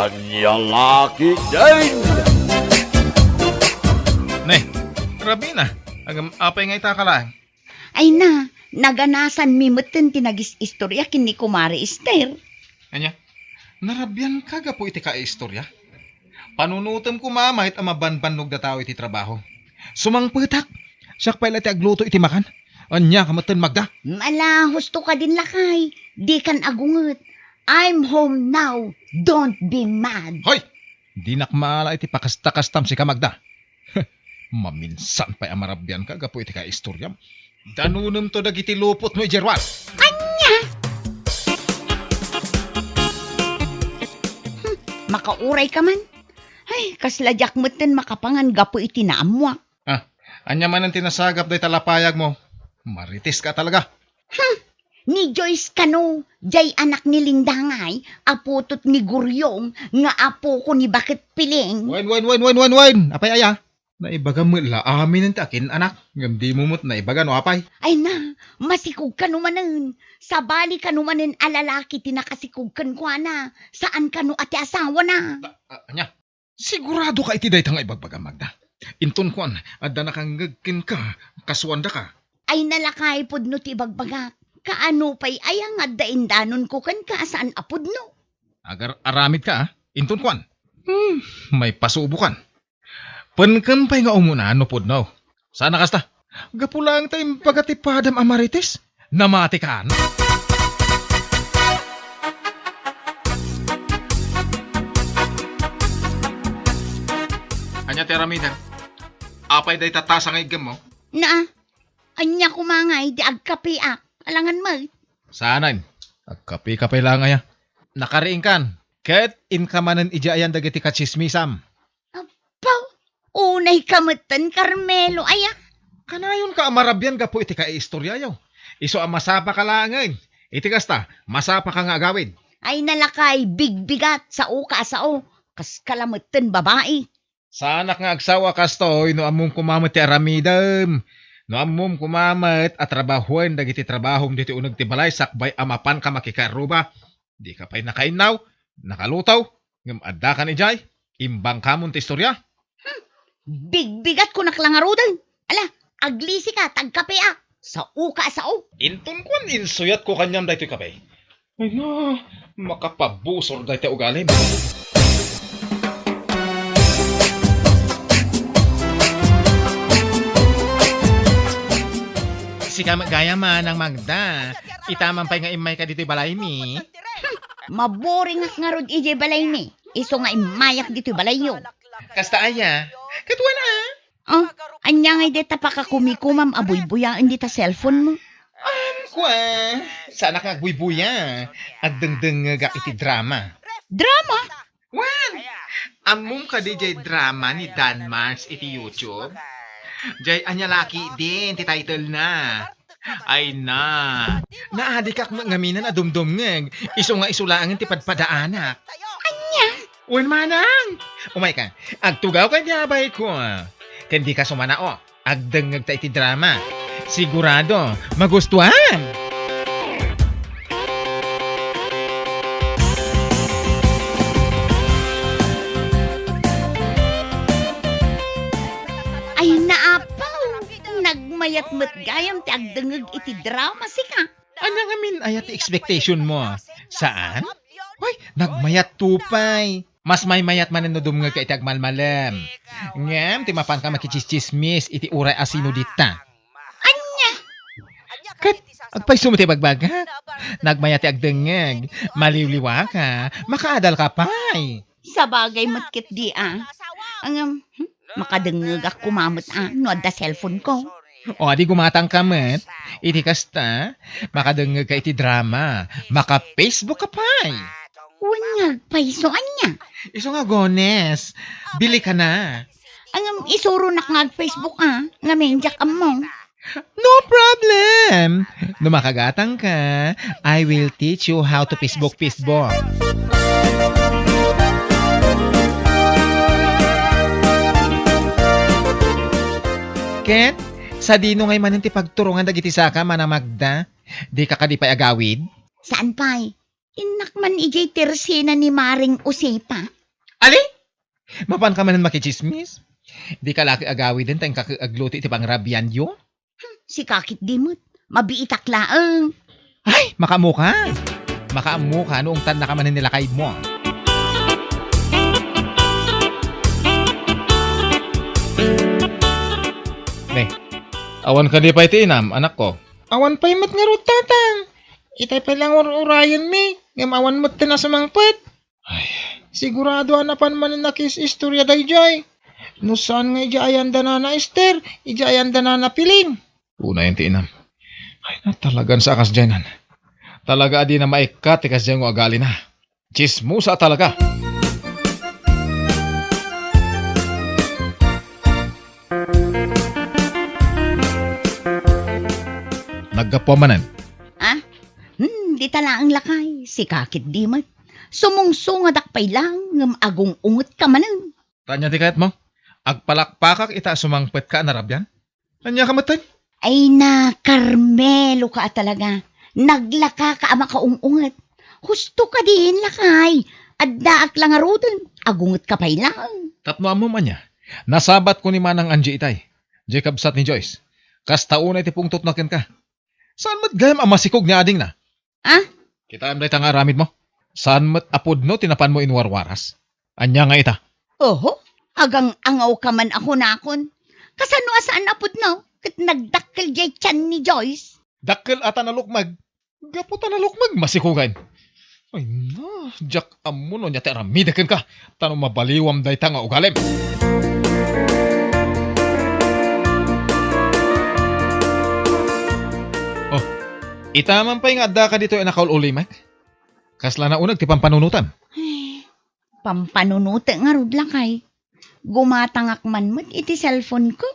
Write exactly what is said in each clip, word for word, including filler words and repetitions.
Ania la ketdin? Ne, rabii na. Agam, apay nga ita ka laeng? Ay na, naganasanmi metten ti nagis-istorya ken ni Kumare Ester. Ania? Narabianka gapu iti kaistorya? Panunotem koma met a mabanbannog dataw iti trabaho. Sumangpetak. Siak pay la ti agluto iti makan. Ania ka metten, Magda? Ala, husto kadin, lakay. Dikan agunget. I'm home now. Don't be mad. Hoy! Dinak maala iti pakastakastam sika, Magda. Maminsan pay a marabianka gapu iti kaistoryam. Danunemto dagiti lupotmo idiay ruar. Ania? Hmm, makaurayka man. Ay, kasla diak metten makapangan gapu iti naammoak. Ah, ania manen ti nasagap dayta lapayagmo? Mariteska talaga. Hmm, ni Joyce kano, diay anak ni Linda ngay, apo tot ni Guryong, nga apoko ni Baket Piling. Wen, wen, wen, wen, wen, wen! Apay aya? Naibagam met la aminen ti akin-anak, ngem dimo met naibaga no apay. Ay na, masikog kano manen. Sabali kano manen a lalaki ti nakasikog kenkuana, saan kano a ti asawana. Ta-, a-, ania? Sigurado ka iti dayta nga ibagbagam, Magda? Inton kuan, adda nakangngeg kenka, kasuandaka. Ay na lakay pudno ti ibagbagak. Kaano pay aya nga adda indanonko kenka a saan a pudno? Agar-aramid ka, ah. Inton kuan. Hmm, may pasubokan. Penkem pay nga umuna no pudno. Saan a kasta? Gapu laeng ta imbaga ti padam a Marites, namatikan. Ania ti aramidem? Apay dayta tasa nga iggemmo? Naa, ania koma ngay ti agkapeak? Alangan met. Saanen. Agkapeka pay laeng aya. Nakariingkan. Ket inka manen idiay ayan dagiti katsismisam. Apo, unayka metten, Carmelo, aya? Kanayonka a marabian gapu iti kaiistoriayo. Isu a masapaka laengen. Iti kasta, masapaka nga agawid. Ay na lakay, bigbigat, saoka a sao. Kaska la metten babai. Saanak nga agsao a kastoy no ammom koma met ti aramidem. No ammom koma met a trabahoen dagiti trabahom ditoy uneg ti balay sakbay a mapanka makikaarruba. Dika pay nakainnaw, nakaluto, ngem addakan idiay, imbangkamon ti istoria. Hmm, bigbigat kunak la ngaruden. Ala, aglisika, ta agkapeak. Saoka a sao. Inton kuan, insuyatko kaniam daytoy kape. Ay na, makapabusor daytoy ugalim. Sika met gayam, Manang Magda. Ita man pay nga immayka ditoy balaymi. Maburingak ngarud idiay balaymi. Isu nga immayak ditoy balayyo. Kasta aya? Ket wen a? Oh, ania ngay dayta pakakumikumam a buybuyaen dita cellphone mo? Am, kua, saanak nga agbuybuya. Agdengdengngegak iti drama. Drama? Wen! Ammom kadi jay drama ni Danmars iti YouTube? Jay Ania la ketdin ti title na. Ay na, naadikak met ngamin a dumdumngeg, isu nga isu laengen ti padpadaanak. Ania? Wen manang! Umayka, agtugawka iti abayko. Ken dika sumanao, agdengngegta iti drama. Sigurado, magustuan! Ay, naapaw! Nagmayat met gayam ti agdengngeg iti drama, sika. Ania ngamin aya ti expectation mo? Saan? Hoy, nagmayat to pay. Mas maymayat manen no dumngegka iti agmalmalem. Ngem ti mapanka makitsismis iti uray a sino dita. Ania? Ket agpayso met ti bagbagak. Nagmayat ti agdengngeg. Maliwliwaka. Makaadalka pay. Sabagay met ketdi a. Ngem, hmm, makadengngegak koma met a no adda cellphone ko. O, adi gumatangka met. Iti kasta, makadengngegka iti drama. Maka-Facebook ka pay. Wen nga agpayso, ania? Isu nga agones. Bili ka na. Ngem isuronak nga ag-Facebook a, ngamin diak ammo. No problem! No makagatangka, I will teach you how to Facebook, Facebook. Ket, sadino ngay manen ti pagturongan dagiti saka, Manang Magda? Dika kadi pay agawid? Saan pay? Innak man idiay tersena ni Maring Usepa. Ali? Mapanka manen makitsismis? Dika la agawiden ta inka agluto iti pangrabianyo? Sika ketdi met. Mabiitak laeng. Ay, makaammoka. Makaammoka no ungtannaka manen ni lakaymo. Ne, awan kadi pay ti inam, anakko? Awan pay met ngarud, tatang. Itay pay la nga ur-urayenmi, ngem awan met ti nasumangpet. Ay. Sigurado a napan manen a kis-istorya daydiay. No saan nga idiay ayan da Nana Ester, idiay ayan da Nana Piling. Unayen ti inam. Ay, na, talagan sa kasdiay nan. Talaga a dina maikkat ti kasdiay nga agalina. Tsismosa talaga. Naggapuam manen. Ah? Hmm, dita laeng lakay, sika ketdi met. Sumungsungadak pay laeng ngem agung-ungetka manen. Ta ania ti kayatmo? Agpalakpakak ita a sumangpetka a narabian? Ania ka metten? Ay na, Carmelo ka a talaga. Naglaka ka a makaung-unget. Husto kadin, lakay. Addaak la ngaruden. Agungetka pay laeng. Tapno ammom ania? Nasabatko ni Manang Angie itay. Diay kabsat ni Joyce. Kasta unay ti pungtotna kenka. Saan met gayam a masikog ni adingna? Ah? Kitaem dayta nga aramidmo? Saan met a pudno ti napanmo inwarwaras? Ania nga ita? Oho, agang-angawka man a kunakon. Kasano a saan a pudno ket nagdakkel diay tian ni Joyce? Dakkel a ta nalukmeg. Gapu ta nalukmeg, masikogen. Ay na, diak ammo no ania ti aramidek kenka, ta no mabaliwam dayta nga ugalim. Oh, ita man pay nga addaka ditoy a nakaul-ulimek? Kasla nauneg ti pampanunotem? Ay, pampanunotek ngarud, lakay. Gumatangak man met iti cellphone-ko.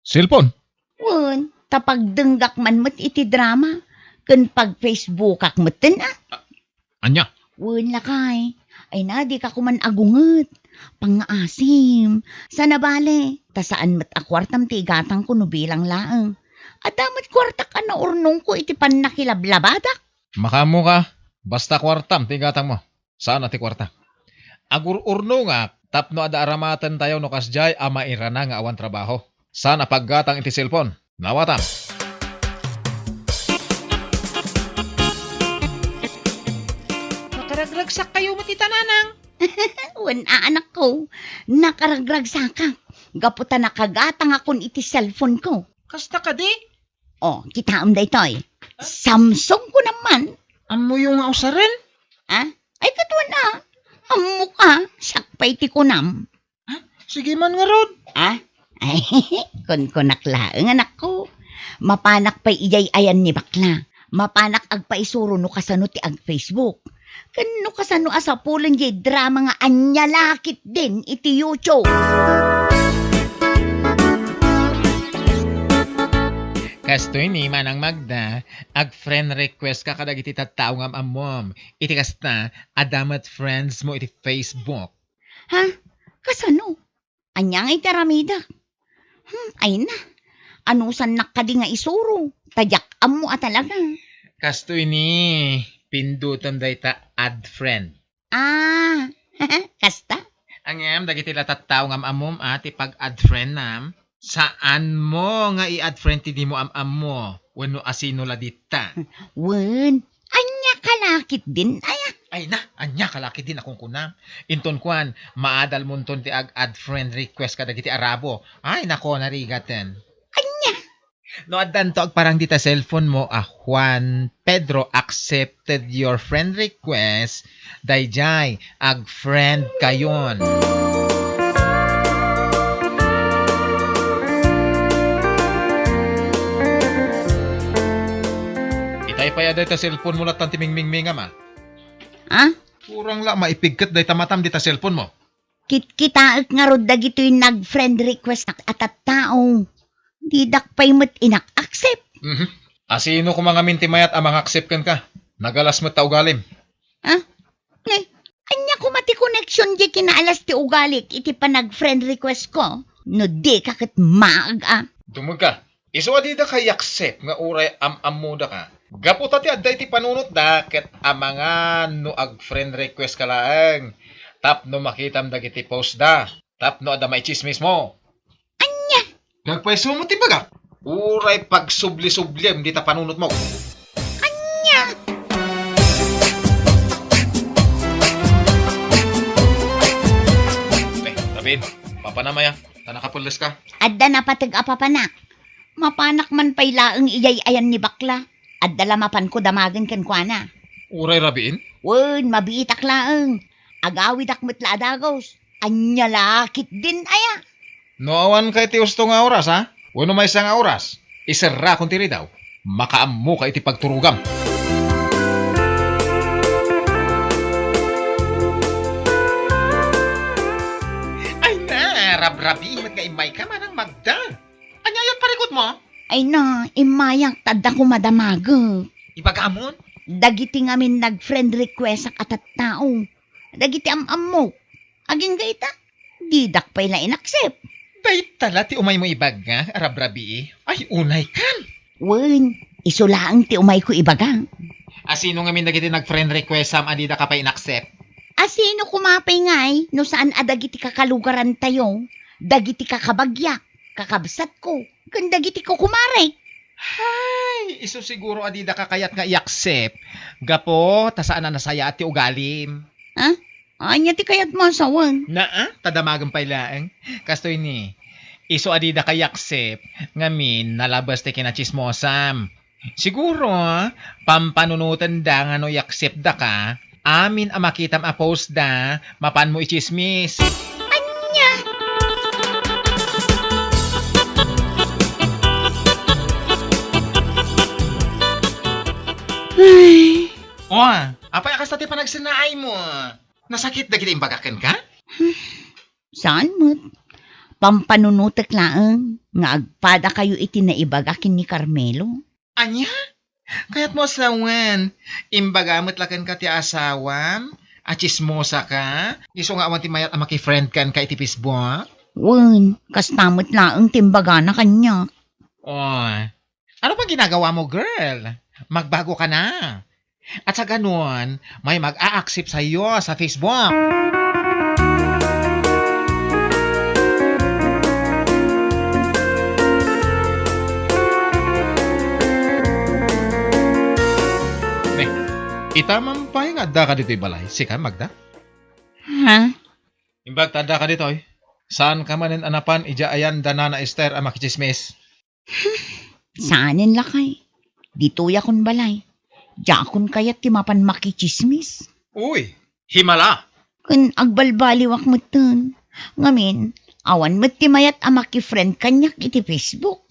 Cellphone? Wen, ta pagdenggak man met iti drama, ken pag-Facebookak metten, a. A-, ania? Wen, lakay. Ay na, dika koman agunget. Pangngaasim. Saan a bale, ta saan met a kuartam ti igatangko no bilang laeng. Adda met kuartak a naurnongko iti pannakilablabadak. Makaammoka, basta kuartam ti igatangmo. Saan a ti kuarta. Agur-urnongak tapno adda aramatentayo no kasdiay a mairana nga awan trabaho. Saan a paggatang iti cellphone. Naawatam. Nakaragragsakkayo met ita, nanang. Wen a, anakko. Nakaragragsakak. Gapu ta nakagatangakon iti cellphone-ko. Kasta kadi? Oh, kitaem daytoy. Samsung kunam man. Ammoyo nga usaren? Ah? Ay, ket wen a. Ammoka, siak pay ti kunam. Ah, sige man ngarud. Ah? Ay, kunkunak laeng, anakko. Mapanak pay idiay ayan ni bakla. Mapanak agpaisuro no kasano ti ag-Facebook. Ken no kasano a sapulen diay drama nga ania la ketdin iti YouTube. Kastoy ni Manang Magda, ag-friend request ka kadagiti tattao nga am-ammom. Iti kasta, adda met friends mo iti Facebook. Ha? Kasano? Ania nga iti aramidek? Hmm, ay na. Anusannak kadi nga isuro? Ta diak ammo a talaga. Kastoy ni, pindutem dayta add friend. Ah, kasta? Ngem dagiti la tattao nga am-ammom a ti pag-add friend-nam, saanmo nga i-add friend ti dimo am-ammo wenno asino la ditta. Wen, ania ka la ketdin, aya? Ay na, ania ka la ketdin a kunkunam? Inton kuan, maadalmonton ti ag-add friend request kadagiti Arabo. Ay, nako, narigaten. Ania? No addanto agparang dita cellphone mo a Juan Pedro accepted your friend request, daydiay, ag-friend kayon. Itay pay a dayta cellphone mo lattan ti mingmingmingam, a. Ah? Kurang la maipigket dayta matam dita cellphone mo. Kitkitaek ngarud dagitoy nag-friend request a tattao. Didak pay met inak-accept. Mhm. Asino koma ngamin ti mayat a mangaccept kenka? Nagalas met ta ugalim. Ah? Eh, ania koma ti connection diay kinaalas ti ugalik iti panag-friend request ko? No dika ket maag a. Dumeg ka. Isu a didaka i-accept nga uray am-ammodaka, Gapu ta ti adda iti panunotda ket amangan no ag-friend request ka laeng tapno makitam dagiti post da, tapno adda maichismis mo. Ania? Nagpayso mo ti bagak. Uray pagsubli-subliem dita panunot mo. Ania? Eh, Rabin, papanam aya, ta nakapelles ka. Adda napateg a papanak. Mapanak man pay laeng iyay-ayan ni bakla. Adda la mapanko damagen kenkuana. Uray Rabin? Wen, mabiitak laeng. Agawidak met la a dagus. Ania la ketdin aya? No awan ka iti usto nga oras, ha? Wenno maysa nga oras, iserrakon ti ridaw. Makaammo ka iti pagturogam. Ay na, rabrabi met nga immay ka manang Magda. Ania aya parikut mo? Ay na, immayak ta adda koma damagek. Ibagamon? Dagiti ngamin nag-friend requestak a tattao. Dagiti am-ammok. Agingga ita, didak pay la inaccept. Dayta la ti umaymo ibaga, a rabrabii? Ay, unay kan! Wen, isu laeng ti umayko ibaga. A sino ngamin dagiti nag-friend requestam a didaka pay inaccept? A sino koma pay ngay no saan a dagiti kakalugarantayo, dagiti kakabagyak, kakabsatko, ken dagiti kukumarek? Hay, isu siguro a didaka kayat nga i-accept gapu ta saan a nasayaat ti ugalim. Ha? Ania ti kayatmo a sawen? Naa, ta damagem pay laeng. Kastoy ni, isu a didaka i-accept ngamin nalabes ti kinachismosam. Siguro, pampanunotenda nga no i-acceptdaka, amin a makitam a postda, mapanmo ichismis. Ania? Ay. O, apay a kasta ti panagsennaaymo? Nasakit dagiti imbagak kenka? Saan met. Pampanunotek laeng nga agpadakayo iti naibaga ken ni Carmelo. Ania? Kayatmo a sawen, imbaga met la kenka ti asawam a tsismosaka, isu nga awan ti mayat a makifriend kenka iti Facebook? Wen, kasta met laeng ti imbagana kaniak. Oy, ano pay ginagawamo, girl? Magbago ka na. At sa ganun, may mag-a-accept sa'yo sa Facebook. Ne, ita man pay nga adda ka ditoy balay, sika, Magda? Ha? Imbag ta adda ka ditoy, saan ka manen a napan idiay ayan da Nana Esther a makitsismis? Saanen lakay. Ditoyakon balay. Diakon kayat ti mapan makitsismis. Uy, himala! Ken agbalbaliwak metten. Ngamin, awan met ti mayat a makifriend kaniak iti Facebook.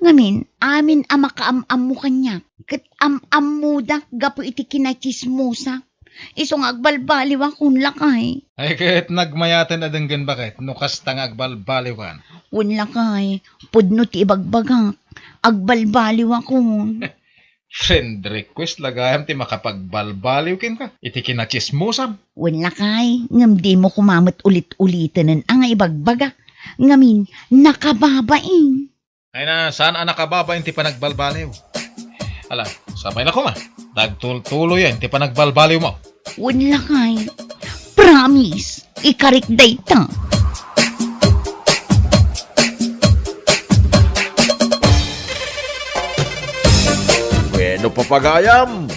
Ngamin, amin a makaam-ammo kaniak, ket am-ammodak gapu iti kinatsismosak. Isu nga agbalbaliwak, wen lakay. Ay, ket nagmayaten a denggen baket no kasta nga agbalbaliwkan. Wen lakay, pudno ti ibagbagak. Agbalbaliwakon. Friend request la gayam ti makapagbalbaliw kenka iti kinatsismosam. Wen lakay, ngem dimo koma met ulit-ulitenen a nga ibagbagak. Ngamin, nakababain. Ay na, saan a nakababain ti panagbalbaliw? Ala, sapay la koma. Nagtultuloyen ti panagbalbaliwmo. Wen lakay. Promise, ikarik dayta. Bueno, papagayam,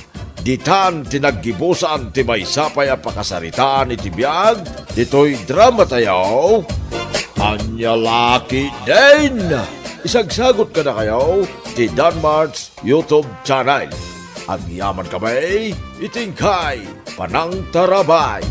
ditan ti naggibusan ti maysa pay a pakasaritaan iti biag ditoy drama tayo, Ania La Ketdin. Isagsagut kadakayo ti Danmart's YouTube channel. Agyaman kami iti inkay panangtarabay.